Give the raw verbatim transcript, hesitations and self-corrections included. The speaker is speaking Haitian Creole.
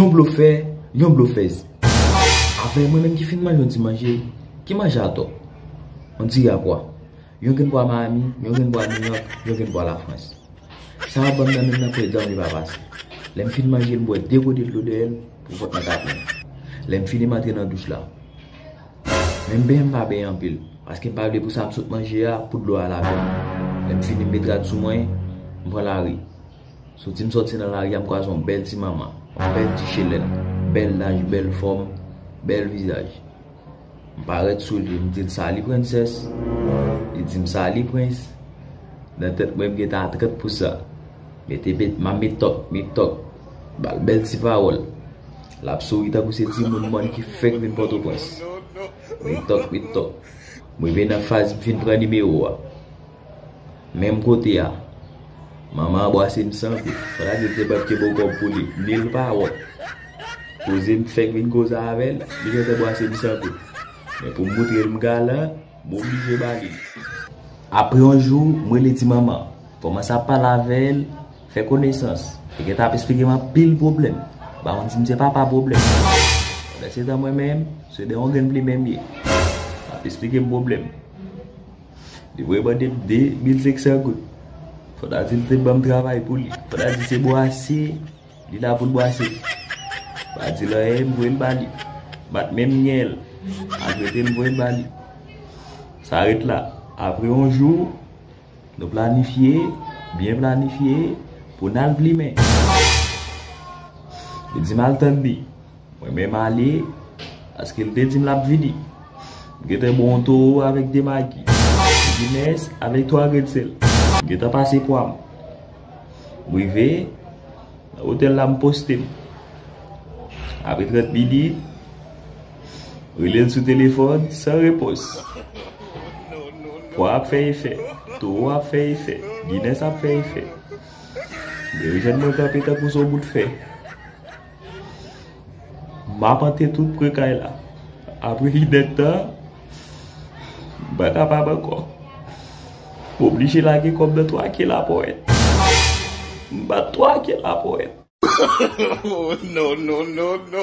Yon blofè, yon blofèz. Avè mwen menm ki fin manje yon ti manje, ki manje atò. Yon ti rapwa. Yon grenn pwa Miami, yon grenn pwa Nouyòk, yon grenn pwa Lafrans. Sa a ban m nan menm nan kwè dan li pa pase. Lè m fin manje l, m bwè de gode dlo dèyè l pou vant mwen ka plen. Lè m fini, m antre nan douch la. Men m benyen, m pa benyen anpil, paske m pa vle pou sa m sot manje a, pou dlo a lave m. Lè m fini, m met rad sou mwen, m pran lari. Soti m sòti nan lari a, m kwaze yon bèl ti manman, yon bèl ti chelèn, bèl laj, bèl fòm, bèl vizaj. M parèt sou li, m di l, "Sali, prensès." Li di m, "Sali, prens." Nan tèt mwen, m gentan a trant pou san. Mete, met, m ap met tòk, met tòk. Ba l bèl ti pawòl. L ap souri tankou se timoun mòn ki fèk vin Pòtoprens. Met tòk, met tòk. M rive nan faz m fin pran nimewo a. Menm kote a, manman an bwase m san goud. Sa vle di l te ban m ke bon kòb pou li. Mil pawòl. Koze m fèk vin koze avè l, li gentan bwase m san goud. Men pou m moutre l m galan, m oblije ba li l. Apre yon jou, m rele ti manman. Kòmanse ap pale avè l, fè konesans. Li gentan ap esplike m anpil pwoblèm. Ba konn si m se papa pwoblèm. Pandansetan mwen menm, se de yon grenn plimen m ye. L ap esplike m pwoblèm. Li voye mande m de mil senk san goud. Fò ta di l te ban m travay pou li. Fò ta di se bwase, li la pou l bwase. Pa di l anyen, m voye l ba li. M pa t menm gen l. Malgre tou, m voye l ba li. Sa ret la. Apre yon jou, nou planifye, byen planifye, pou n al plimen. Li di m al tann li. Mwen menm ale, paske l te di m l ap vini. M gentan bwè yon towo avèk de magi, Guinness avèk twa grenn sèl. M gentan pase pwa m. M rive, nan otèl la m poste m. Apre trant minit, rele l sou telefòn, san repons. Pwa ap fè efè, towo ap fè efè, Guinness ap fè efè. Li rejwenn mwen kanpe tankou se yon bout fè. M ap antre tout pre kay la. Apre inèdtan, m pa kapab ankò. M oblije lage kòb nan twa ke lapòèt. M bat twa ke lapòèt. No, no, no, no.